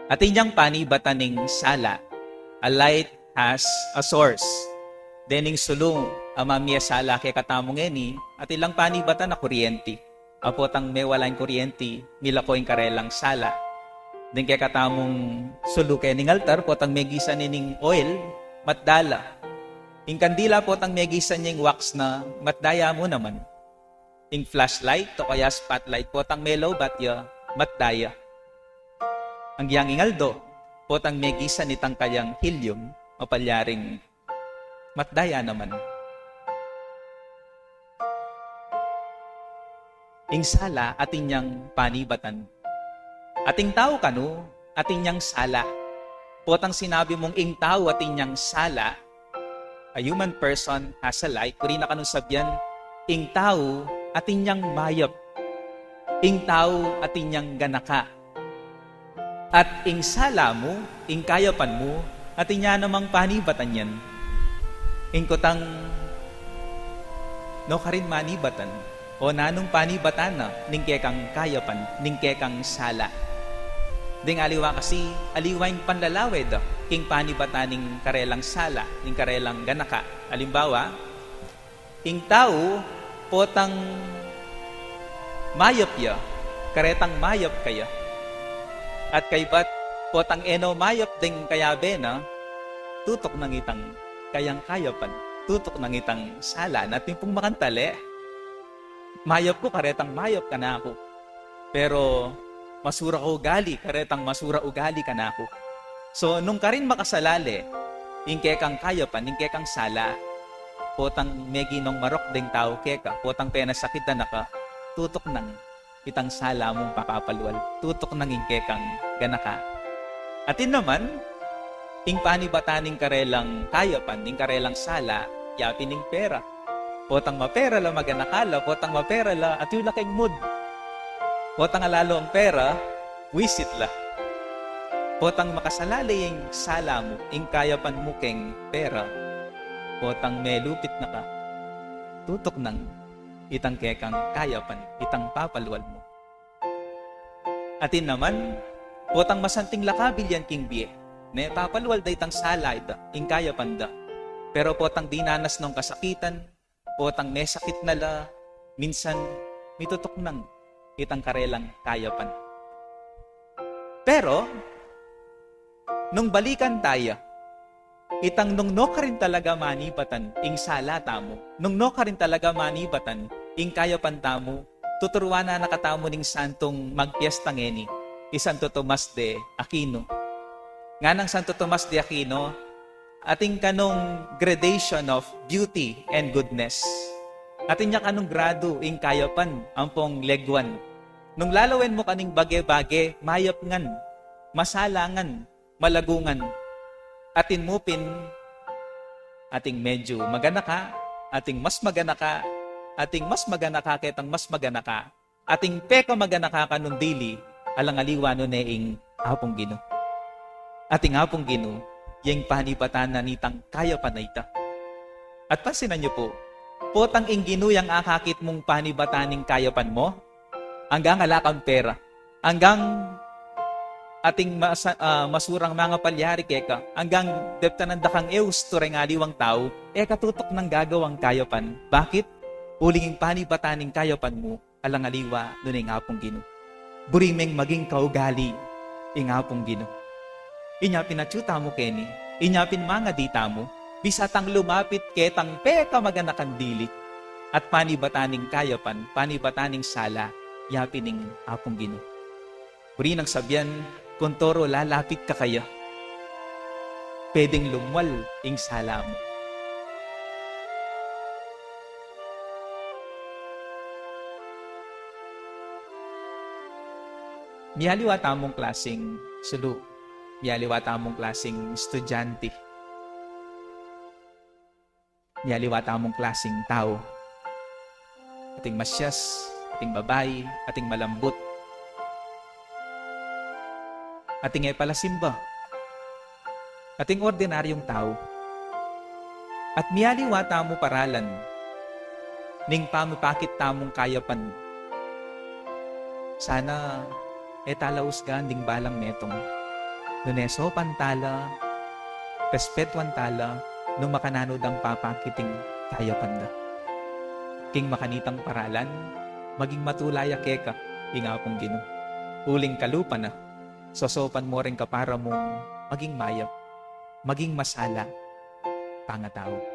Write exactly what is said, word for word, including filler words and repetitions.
Atin yang panibatan ning sala, a light has a source. Dening sulu a mamie sala kekatamu ngeni, atin lang panibatan a kuryenti. A potang mewala ing kuryenti, milako ing karelang sala. Deng kekatamung sulu kening altar, potang megisan ne ning oil, matda la. Ing kandila potang megisan ne ing wax na, matda ya mu naman. Ing flashlight o kaya spotlight potang melaubat ya, matda ya. Anggiyang ing aldo, potang megisan itang kayang helium, mapalyaring matda ya naman. Ing sala atin yang panibatan. Ating tau kanu, atin yang sala. Potang sinabi mung ing tau atin yang sala, a human person has a life, buri na kanung sabian, ing tau atin yang mayap. Ing tau atin yang ganaka. At ing sala mu, ing kayapan mu, atin ya namang panibatan yan. Ing kutang nukarin manibatan, o nanung panibatan na, ning kekang kayapan, ning kekang sala. Deng aliwa kasi, aliwa ing panlalawe da, king panibatan ning karelang sala, ning karelang ganaka. Alimbawa, ing tau, potang mayap ya, karetang mayap kaya. At kaybat, potang e no mayap deng kayabe na, tutuknang itang kayang kayapan, tutuknang itang sala. Atin pung makantale, mayap ku, karetang mayap kanaku. Pero masura ugali, karetang masura ugali kanaku. So, nung karin makasalale, ing kekang kayapan, ing kekang sala, potang meginung marok deng tau keka, potang penasakitan na ka, tutuknang itang sala mung papapalual, tutuknang ing kekang ganaka. Atin naman, ing panibatan ning karelang kayapan, ning karelang sala, yapin ing pera. Potang mapera la, maganaka la, potang mapera la, atyu la keng mood. Potang ala lang pera, wisit la. Potang makasalale ing sala mu, ing kayapan mu keng pera, potang melupit na ka, tutuknang itang kekang kayapan, itang papalual mu. Atin naman, potang masanting la kabilyan king bie, ne, papalual da itang sala ita, ing kayapan da. Pero potang dinanas nung kasakitan, potang mesakit na la, minsan mitutuknang itang karelang kayapan. Pero nung balikan taya, itang nung nukarin talaga manibatan ing sala tamu, nung nukarin talaga manibatan ing kayapan tamu, tuturuan na katamu ning santung magpiesta ngeni, i Santo Tomas de Aquino. Nganang Santo Tomas de Aquino, atin kanung gradation of beauty and goodness. Atin ya kanung gradu ing kayapan ampong leguan. Nung lalawen mu kaning bage-bage, mayap ngan, masala ngan, malagu ngan. Atin mu pin, ating medyu maganaka, ating mas maganaka, ating mas maganaka ketang mas maganaka, ating pekamaganaka kanung dili, alang aliwa nune ing Apung Ginu. Ating Apung Ginu, yang panibatan na nitang kayapan a ita. At pansinan yu pu, potang ing Ginu yang akakit mung panibatan ning kayapan mu, anggang ala kang pera, anggang ating masa-, ah, masurang mangapalyari keka, anggang deptanan da kang e ustu reng aliwang tau, e ka tutuknang gagawang kayapan. Bakit? Uling ing panibatan ning kayapan mu, alang aliwa nune ing Apung Ginu. Buri meng maging kaugali ing Apung Ginu. Inya pin atyu tamu keni, inya pin mangadi tamu, bisa tang lumapit ketang pekamaganakan dili, at panibatan ning kayapan, panibatan ning sala, yapin ning Apung Ginu. Buri nang sabian, kung toro lalapit ka kaya, pwedeng lumwal ing sala mu. Miyaliwa tamung klasing sulu, miyaliwa tamung klasing estudyante, miyaliwa tamung klasing tau. Ating masyas, ating babai, ating malambut, ating e palasimba, ating ordinaryung tau. At miyaliwa tamu paralan ning pamipakit tamung kayapan. Sana e tala usgan ding balang metung. Nune sopan tala, respetuan tala, nung makananu dang papakiting kayapan da. King makanitang paralan, maging matula ya keka, ing Apung Ginu. Uling kalupa na, sosopan mo ring kapara mung maging mayap, maging masala, pangatau.